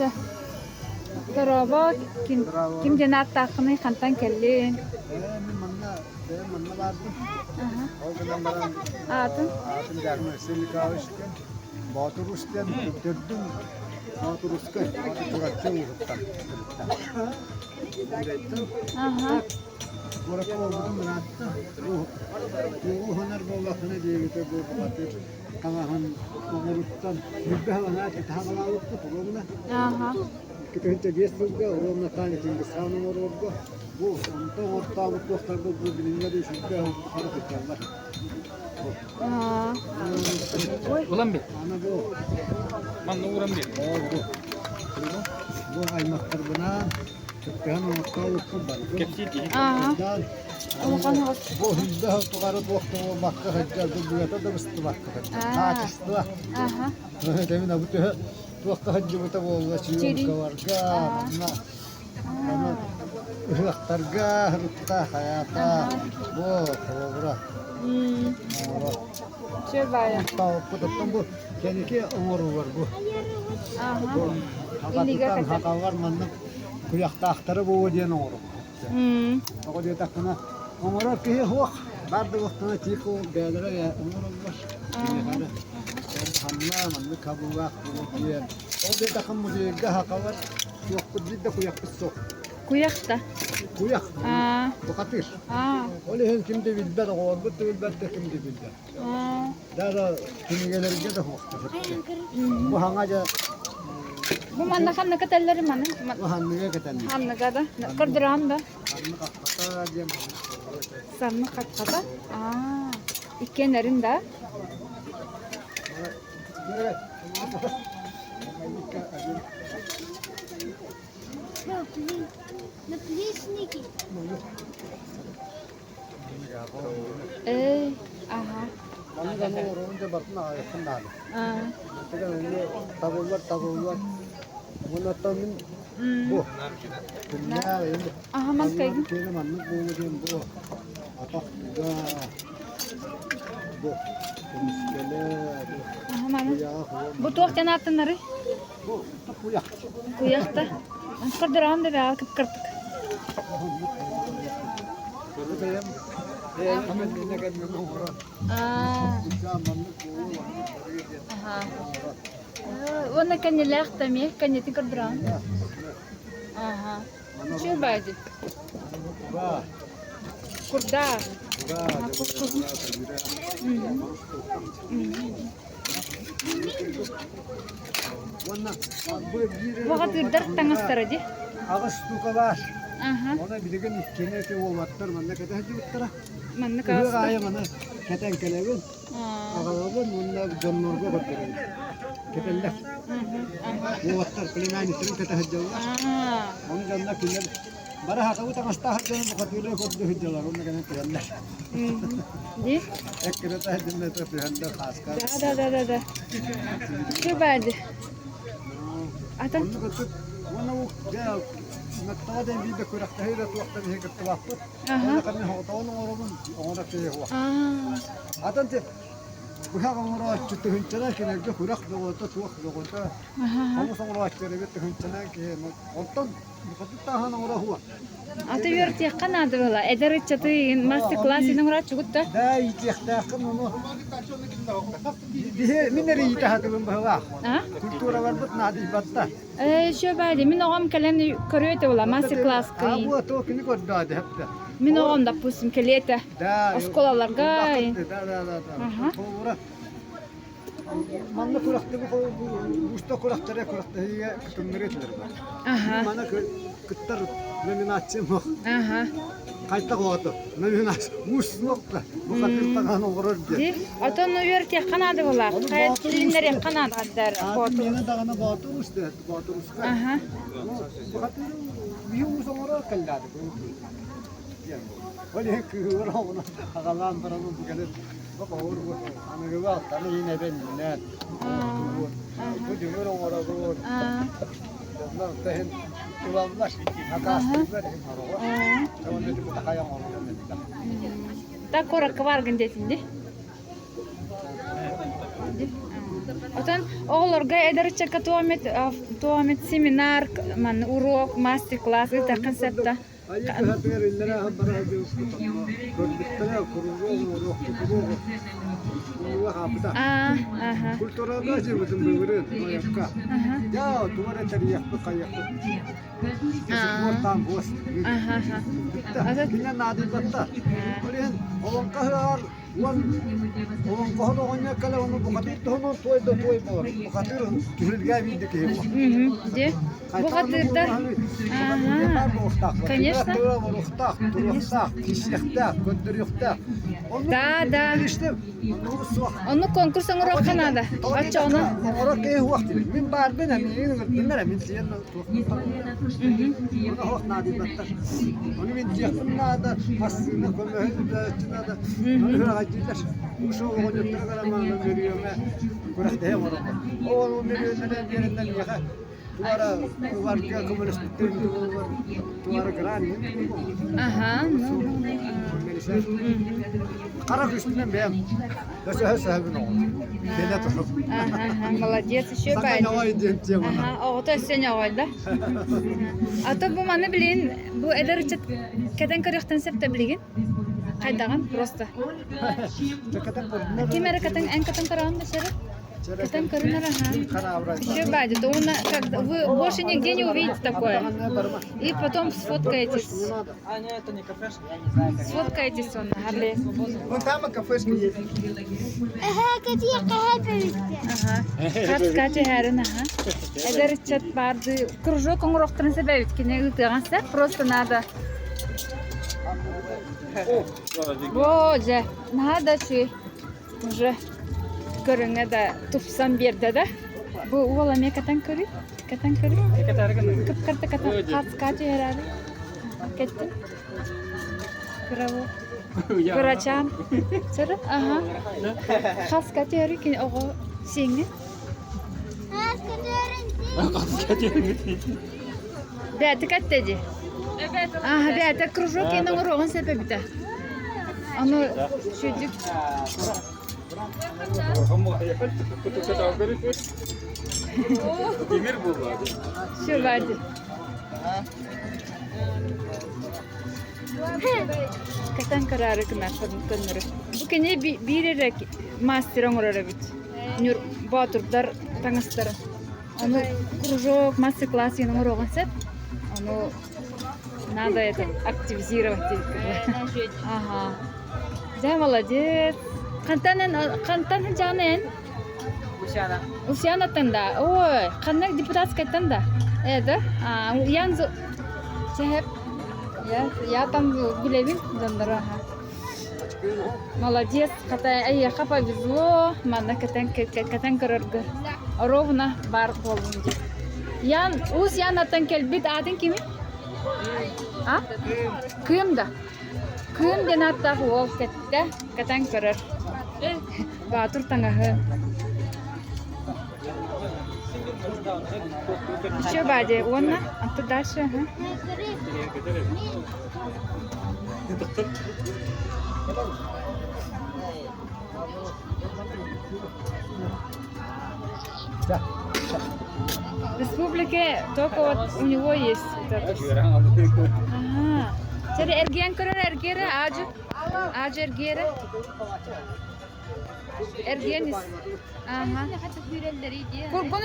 Чэ, дорообо, ким, ким диэн ааттааххыный, хантан кэллиҥ? Ээ, мин манна, бэйэм манна баарбын. Аха. Ол гынан баран, Аатын? аатым Дьяконов Алексей Николаевич диэн. Боотурус диэн төрдүм Боотуруска, Чурапчы улууһуттан төрүттээх. Үрэйтэн. Аха. Куоракка буолбутум ыраатта. Туоҕу уһанар буоллаххына диэбитэ бу бухатыыр таҥаһын оҥоруттан сүүрбэ сыл анаа өттө саҕалаабыппыт уруобуна. Аха. 2005 сылга уруобуна Таня Чингисхан оҥорорго бу онтон оҥортообут туохтарбыт бу билиҥҥэ да сүүрбэ сыл тухары сылдьаллар. Аа. Ой. Улан бит. Аны бу Манна ууран бит. ол бу бу аймахтарбынаан кыттыһан оҥортообуппут барытын. Кэпсиир киһи. Аха. Сылдьан Улахан оҕус. Бу сүүрбэ сыл тухары туох да буолбакка сылдьар, быата да быстыбакка сылдьар. Аа. Качество. Аха. Этэбин абы төһө туохха сылдьыбыта буолла Чирин. съемкаларга, манна аны ыһыахтарга сырытта хайаата бу холобура М. Чэ баайа. Оттооппут оттон бу кэники оҥоруулар бу. Аха. Бу Илиигэ хатытан кэтэр. хаталлар маннык куйахтаахтара буолуо диэн оҥоруппут. Тоҕо диэтэххинэ, оҥорор киһи суох. Баар да буолтана тихо бэйэлэрэ оҥороллор. Киниэхэ эрэ ханна маннык хабыылаах буолуо диэн. Ол диэтэххэ музейга хахалар суохпут биир да куйахпыт суох. Куйах да? Куйах. Аа. Бухатыыр. Аа. Ол иһин ким да билбэт, оҕолорбут да билбэт, да ким да билбэт. Аа. Даже кинигэлэргэ да суохтар. Бу хаҥа дьэ Бу манна ханна кэтэллэр маны? Бу ханныга кэтэллэр? Ханныга да? Көрдөрөҕүн да? Санны хаппата диэн Санны хаппата? Аа. Иккиэннэрин да? Наплечники. Эй, аха. Маннык аны оруолун дьэ барытын аҕайыаххын наада. Аа. Табыллар табыллар. Уонна мин бу күннээх эйим Аха маскайгын. киэнэ маннык буолуо диэн бу атах туга бу көмүскэлэ бу Аха маны. куйаҕа Бу туох диэн ааттанарый? Бу куйах. Куйах да. Көрдөрөҕүн да бэҕэ кып-кырдык. Бу бэйэм бэйэм кэннинэ кэннинэ оҥорон. Аа. Маннык буолуо маннык барыа диэн. Аха. Уонна кэннилээх да эмиэ кэннитин көрдөрөҕүн. Аха. Үчүгэй баайдыы. Кура. Курдаа. Кура. Баҕатыырдар таҥастара дии. Аҕыс штука баар. Аха. Оны билигин иккини эти уолаттар манна кэтэ сылдьыбыттара. Маннык Ыһыах аҕыста. аайы маны кэтэн кэлэбин, аҕалабын уонна дьоннорго көрдөрөбүн. Кэтэллэр. Уолаттар племянниктарын кэтэ сылдьаллар. Ону дьоннор кинилэр Бары хатабы таҥастаах дьону бухатыыры көрдө сылдьаллар уонна кэлэн кэлэллэр. Ди? Эккирэтэ сылдьан түһэллэр хааска. Да, да, да, да, да. Что бади? Атын? Оннук өттүт уонна уу дьэ Маттаҕа диэн биирдэ күрэхтэһии да туохтан иһин кыттыбаппыт. Уонна ханна соҕотоҕун оҥоробун, оҥоро киһи суох. Атын ти быһах оҥорооччу тыһыынчанан кинилэргэ күрэх бөҕөтө, туох бөҕөтө. Хомус оҥорооччу эрэбит тыһыынчанан киһи. Онтон Аты үөрэтиэххэ наада буолла. Эдэр ыччаты мастер-класс иһин да? Да, иитиэхтээххин ону. Биһи мин эрэ иитэ сатыыбын быһылаах. Культураларбыт наадыйбатта. Э, еще бади, мин оҕом кэлэн көрүө этэ була мастер-класска. А вот то кини көрдөөдө хэптэ. Мин оҕом, допустим, кэлиэ этэ. Да. Оскуолаларга. Да, да, да, да. Манна күрэхтэһии уустук күрэхтэрэ күрэхтэһиигэ кытыннарыы этилэр баар. Мана кыттар номинация суох. Хайдах оҕото номинация уус суох да бу хатыр таҥаһын оҥорор диэн. Отон үөрэтиэххэ наада буолаах. Тилиннэриэххэ наада Боотур. Миэнэ даҕаны Боотур уус Боотур ууска. Бухатыр биһи уус оҥорор кэллээдик. Ол иһин кыыһырар оҕону аҕалаан баран бу кэлин Аныгылы алтаны иин эбэн үүнэн, бу дүҥүр оҥоробун, дьоннор иһин ылаллар, акаастыыллар иһин сороҕор. Уонна ити бытахай оҥорорун элбэх. Так куоракка бааргын диэтин дии. Отон оҕолорго эдэр ыччакка туох эмит семинар, манна уруок, мастер-класс ыытыаххын сөп да? Айыы кыһатыгар иллэрээ аһын бара сылдьыбыппыт онно көрбүттэрэ куруһуок оҥоруохпут уруок хаалбыта. Аа, аха. Культуралыы сылдьыбытым былырыын Ноевка. Аха. Дьэ, тугу эрэ тэрийиэхпит, хайыахпыт. Аа. Там гос. Аха, аха. Бүттэ. Кинилэр наадыйбаттар. Ол иһин олоҥхо ыһыаҕар уон олоҥхоһут оҕонньор кэлэр ону бухатыыр туһунан туой да туой буолар. Бухатыыр түһүлгэ биирдэ киһи буолар. Дьэ, бухатыырдар. Ага. Конечно. Да, да. Ону конкурс оҥоруохха наада. Оччоҕуна. Оҥорор киһи суох диир. Мин баарбын, миигин ыҥырдыннар, мин тиийэн Ону суох наадыйбаттар. Ону мин диэхпин наада, массыына көмөһүн үлэлээччи наада. Ону сүрэҕэлдьииллэр. Ушул оҕонньотторо кэлэн мөрүөҥэ күрэхтэһэ оҥороллор. Ол мөрүөннэрэ биэрэннэр миэхэ туара ыларга көмөлөспүттэрин туһугар туара гран Аха, ну. Хара күспүнэн бэйэм өсөһө сөһөбүн оҕолор. Кэлэ турар. Ага, молодец, еще Саҥа баайдын. ньоҕой диэн теманы. Аха, оҕото өссө ньоҕой да. А то бу маны билин, бу эдэр ыччат кэтэн көрүөхтэн сөп да билигин. Хайдаҕын просто. Ким эрэ кэтэн, эн кэтэн көрөҕүн да сэрэ? Кэтэн көрүнэр аха. Еще баайдыт. Уонна вы больше нигде не увидите такое. И потом сфоткаетесь. А, нет, это не кафешка, я не знаю. Как. Сфоткаетесь он, Харлей. Вон там и кафешка есть. Ага, какие кафе Ага. Хат кача аха. Эдэр ыччат барды кружок оҥоруохтарын сөбөбүт кини ыытыаҕын сөп. Просто надо. Боже, наһаа да үчүгэй. Уже көрүҥэ да тупсан биэрдэ да. Бу уол эмиэ кэтэн көрүй. Кэтэн көрүй. Кып-кырта кэтэн хат кача Кэттим. Кыра Кырачаан. Сыры? Аха. Хас катери кини оҕо сиҥҥи. Бэти кэтте дии. Аха, бэти кружок кини оҥоруоҕун сөп эбитэ. Аны сүдүк. Тимир буолла. Все, Вадик. Кэтэн көрөөрү гынар көннөрү. Бу кини биир эрэ мастер оҥорор эбит. Ньур боотурдар таҥастарын. Ону кружок, мастер-класс диэн оҥоруоҕун сөп. Ону надо это активизировать диэбит. Ага. Дьэ, молодец. Хантан хантан сылдьаҕын эн? Усяна. Усянаттан да. Ой, ханнык депутатскайтан да? Э, да? А, Ян Чэһэп. Я, я там билэбин дьоннору аха. Молодец, хата эйиэхэ повезло, манна кэтэн кэтэн көрөргө. Ровно бар буоллун дии. Ян, Уус Янаттан кэлбит аатын кими? А? Кыым да. Кыым диэн ааттаах уол кэттэ, кэтэн көрөр. Баатыр таҥаһы. Еще бади, уонна, а то дальше, ага. Республике только вот у него есть вот это. Ага. Чэ, эргиэн көрөр эргиэрэ, аадьу. Аадьу эргиэрэ. Эргиэн ис. Ага. Кургун.